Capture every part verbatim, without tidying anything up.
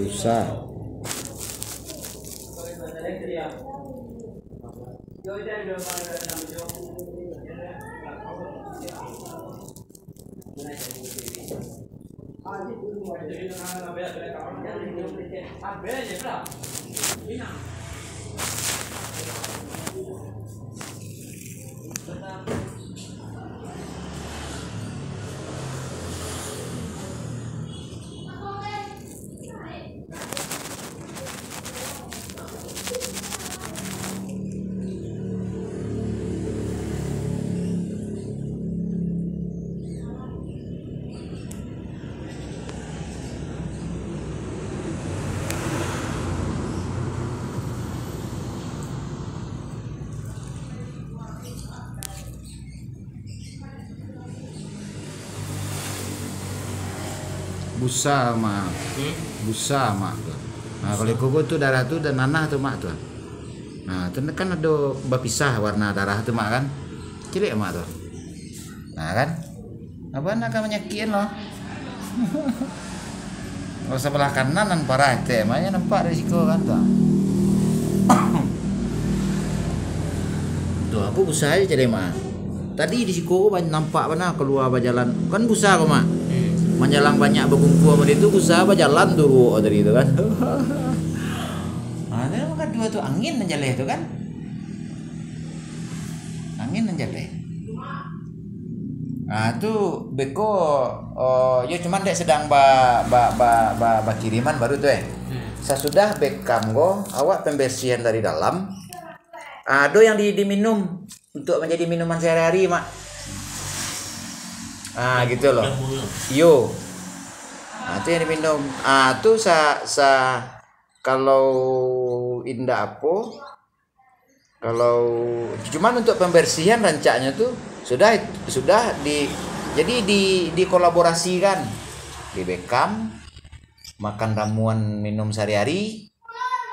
Lusa. Busa, Mak. Hmm? Busa, Mak, tu. Nah, kalau iko tu darah tu dan nanah tu, Mak, tu. Nah, tu kan ado bapisah warna darah tu, Mak, kan? Caliak, Mak, tu. Nah, kan? Apa nak ka manyakian lo? Kalau sabalah kanan nan parah etek, maknyo nampak dari siko kan tu. Tu, aku busa aja cari mah. Tadi di siko ko ban-, nampak bana kalua bajalan. Kan busa ko mah. Hmm. Manjalang banyak bakumpua tadi tu, busa bajalan tu ruok tadi tu kan. Ah, tu nama kadua tu angin nan jaleh tu kan. Angin nan jaleh. Ah, tu beko, oh, yo cuman dek sedang ba, ba, ba, ba, bakiriman baru tu, eh. Hmm. Sasudah bekam ko, awak pembersihan dari dalam. Ah, ado yang di, diminum untuk menjadi minuman sehari-hari, Mak. Ah, gitu loh. Jamunya. Iyo. Ah, tu yang diminum. Ah, tu sa, sa, kalau indak apo, kalau cuman untuk pembersihan rancaknyo tu sudah, sudah di, jadi di, dikolaborasikan, dibekam, makan ramuan minum sehari-hari,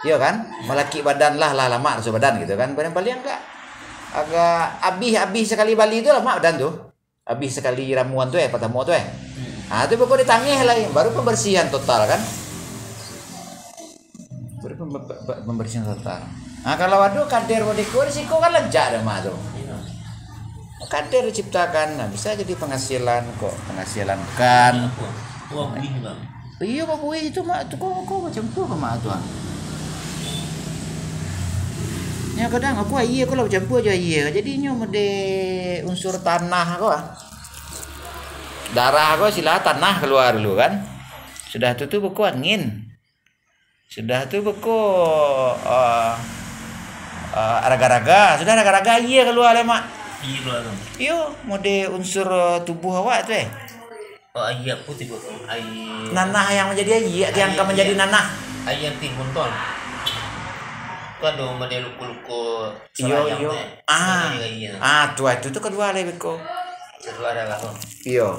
iyo kan, malakik badan lah, lah lamak raso badan gitu kan, paling-paling agak, agak abih, abih sakali bali tu lamak badan tu. Abih sakali ramuan tu, eh, patamo tu, eh. Hmm. Ah, tu baru ditangih lai, baru pembersihan total kan. Baru pembe-, pe-, pe-, pembersihan total. Ah, kalau ado kader modeko di siko kan lancak dah mah tu. Iya. Kader diciptakan, nah, bisa jadi penghasilan kok, penghasilan kan. Apa? Wah, bih, Bang. Iyo, babuih itu, Mak. Tu kau, kau bacampua ka, Mak, tu, ah. Nyo kadang aku aia ko lah bacampua jo aia. Jadi nyo mode unsur tanah ko, ah. Darah ko sila tanah kalua dulu kan. Sudah tu, tu beko angin. Sudah tu beko, ah, ah, raga-raga. Sudah raga-raga aia kalua lai, Mak. Aia kalua tu. Iyo, mode unsur, ah, tubuh awak tu, eh. Oh, aia apo tibo tu? Aia. Nanah yang manjadi aia, yang ka manjadi nanah. Aia timun tu. Kan ado model luko-luko. Iyo, salayang iyo. Tu, eh. Ah. Aia, aia. Ah, tu, tu, tu kalua lai beko. Kalua darah tu. Iyo.